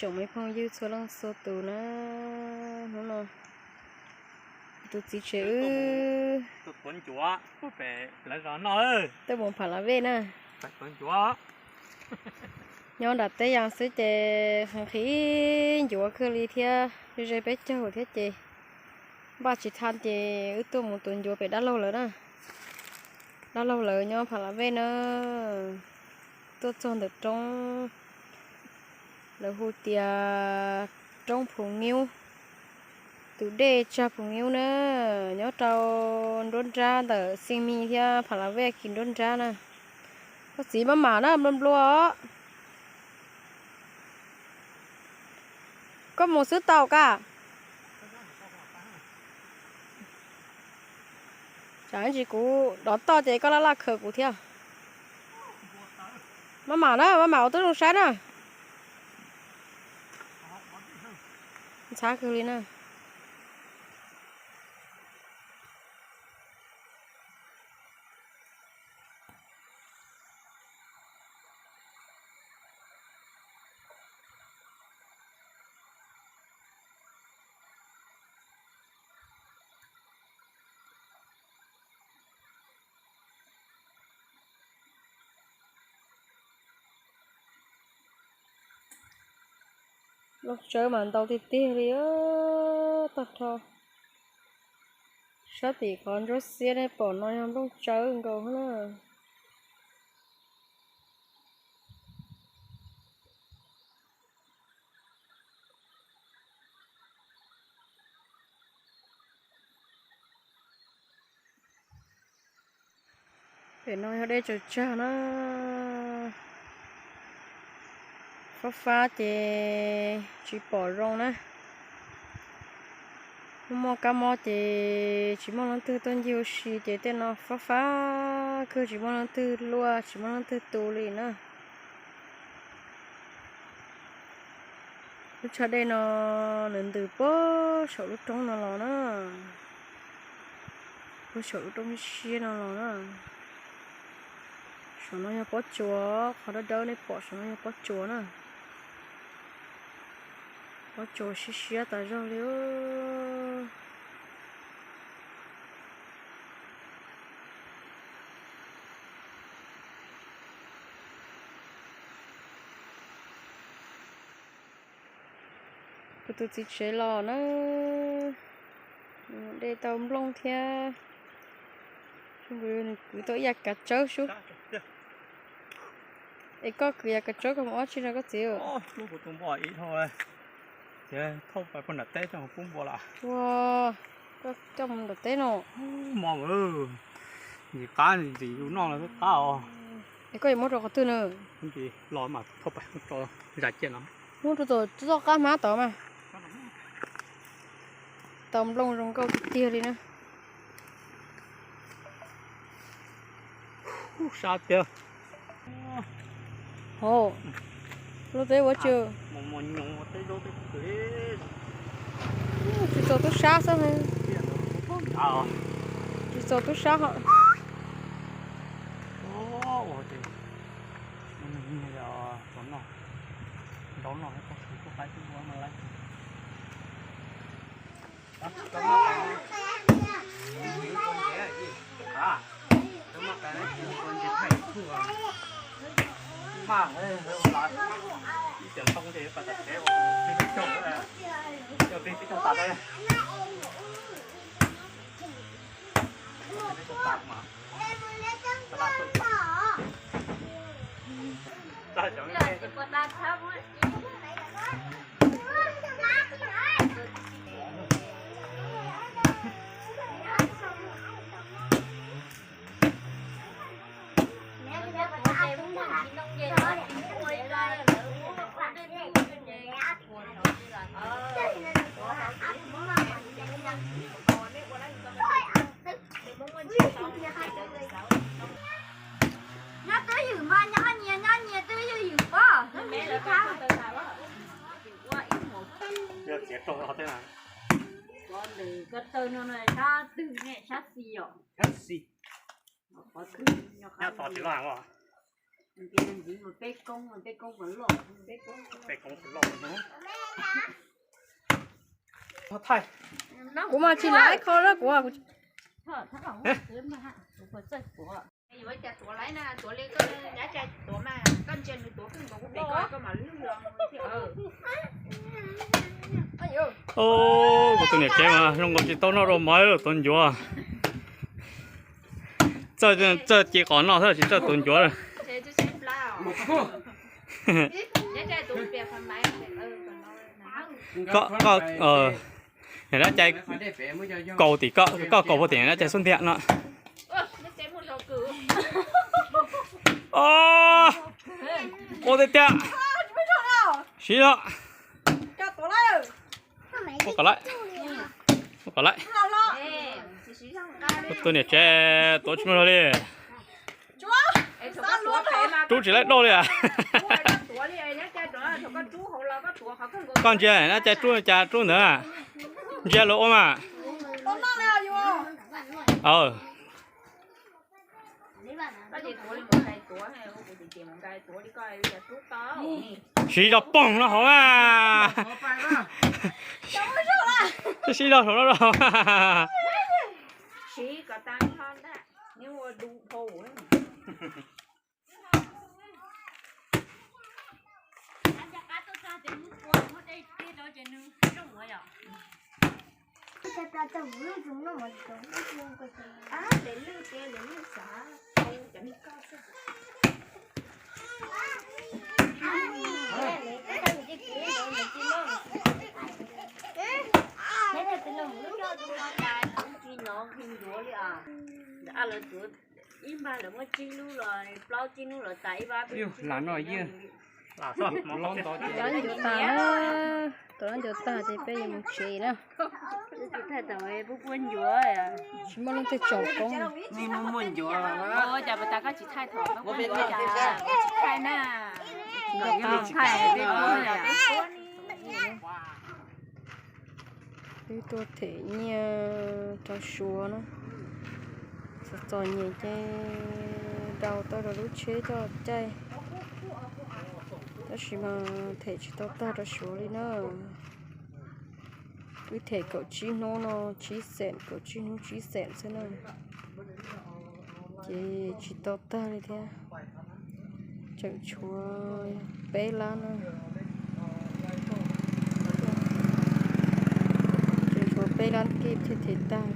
Tsoom me phooj ywg txhua leej txhua tus na, hnub no tus txiv tsev wb tuaj mus pham lav vej na. Nyob nram teb yas xwb ces nqhis ncuav kawg li thiab, ze peb caug thiab ces npaj tsis tau ces wb tuaj mus tuav ncuav pem dab laug lawv na. Dab laug lawv nyob pham lav vej na, tuaj txog ntawm roob lawv hu tias roob Phu Nyub, tus dej tsag Phu Nyub na, nyob rau nruab nrab ntawm Xeej Mis thiab pham lav vej kis nruab nrab na. Koj txiv maj mam na, nplua nplua os. Koj mus xwb tau ka? Tsam ib ntsis kuv dov toj ces koj laj laj khaws kuv thiab. Maj mam na, maj mam ua tib zoo saib na. Ntxhab kawg li na. Nplooj tsawb mas ntau tiag tiag li, tag nrho. Sab tim qhov ntsuab xiab nej pom no yog nplooj tsawb nkaus na. Pem no yog dej tsaws tsag na, fab fab ces tsis pom zoo na. Muaj muaj kab mob ces tsis muaj leej twg tuaj ncig ua si ces tej no fab fab kawg tsis muaj leej twg luaj tsis muaj leej twg tu li na. Lub tsag dej no nws ntws puag saum lub roob no los na, puag saum lub roob siab no los na. Saum no yog pob tsuas, qhov dawb dawb nej pom saum no yog pob tsuas na. Pob tsuas siab siab tas zog li. Kuv tus txiv tsev los na, dej tau nplooj thiab. Nws kwv tau ib yav kav tsawb sub. Es koj kwv yav kav tsawb koj mus ua tsi rau koj txiv? Ua, koj coj mus nram teb no. Ntxim qab, ntxim yus noj los twb qab os. Es koj yuav muab rau qhov twg na? Los mas thauj pais tso zam cia no. Muab rau tom txoj qab hmab tod mas. Tau nplooj zoo nkauj tiag tiag li na. Sab tiag. Hos, lub teb ua tsi? Tsis txaus tub sab xwb. Tsis txaus tub sab hos. Nyob twb ywm mas nyob nyias nyob nyias twb ywm ywm pob. Ntawm ko taw no sab twg ne, sab xis yom? Sab xis. Nyob tod tsis loj heev os. Kuv mas tsis laib kho na kuv. Kuv tus niam tsev mas zoo nkaus tsis tau noj dua mov, tuav ncuav. Txawj ces qos noj thiab tsis txawj tuav ncuav. Koj, koj, niam dab cai kaus tim koj, koj kaus puag tim niam dab cai xub ntiag no. Ua tiag tiag. Siv los. Ua kom lawm. Ua kom lawm. Kuv tus niam tsev tuav tsis muaj zog li. Rub tsis laib dauj li. Koj ntsia na, cas rub, cas rub ntawd. Ntsia luag ua mas. Siv zog poog no hauv na. Siv zog saum no. Ib npag lawv muab tsib lub los plaub tsib lub los tas ib pab. Cov ncuav tas na, cov ncuav tas ces peb yuav mus tsev na. Tsis muaj leej twg tsom koob. Peb tuaj them nyiaj rau Suav na. Txom txom nyem ces daus tau rau lub tsheb coj caij, tab sis mas them tsis tau tag rau Suav li na. Wb them kaum tsib hnub no tsib xees, kaum tsib hnub tsib xees xwb na, ces tsis tau tag li thiab. Tseem tshuav peb lab na, tseem tshuav peb lab kij thiaj them tag.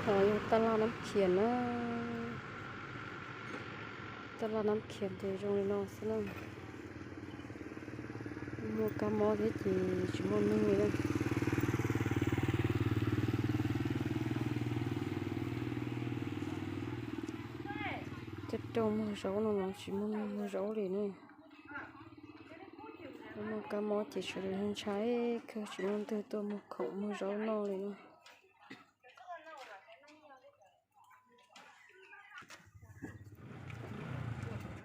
Yog taj laj Nab Khias na. Taj laj Nab Khias ces zoo li no xwb na. Muaj kab mob thiab ces tsis muaj neeg li na. Tej rau muag zaub no los tsis muaj neeg muag zaub li na. Muaj kab mob ces sawv daws ntshai kawg, tsis muaj leej twg tuaj muag khoom muag zaub noj li na.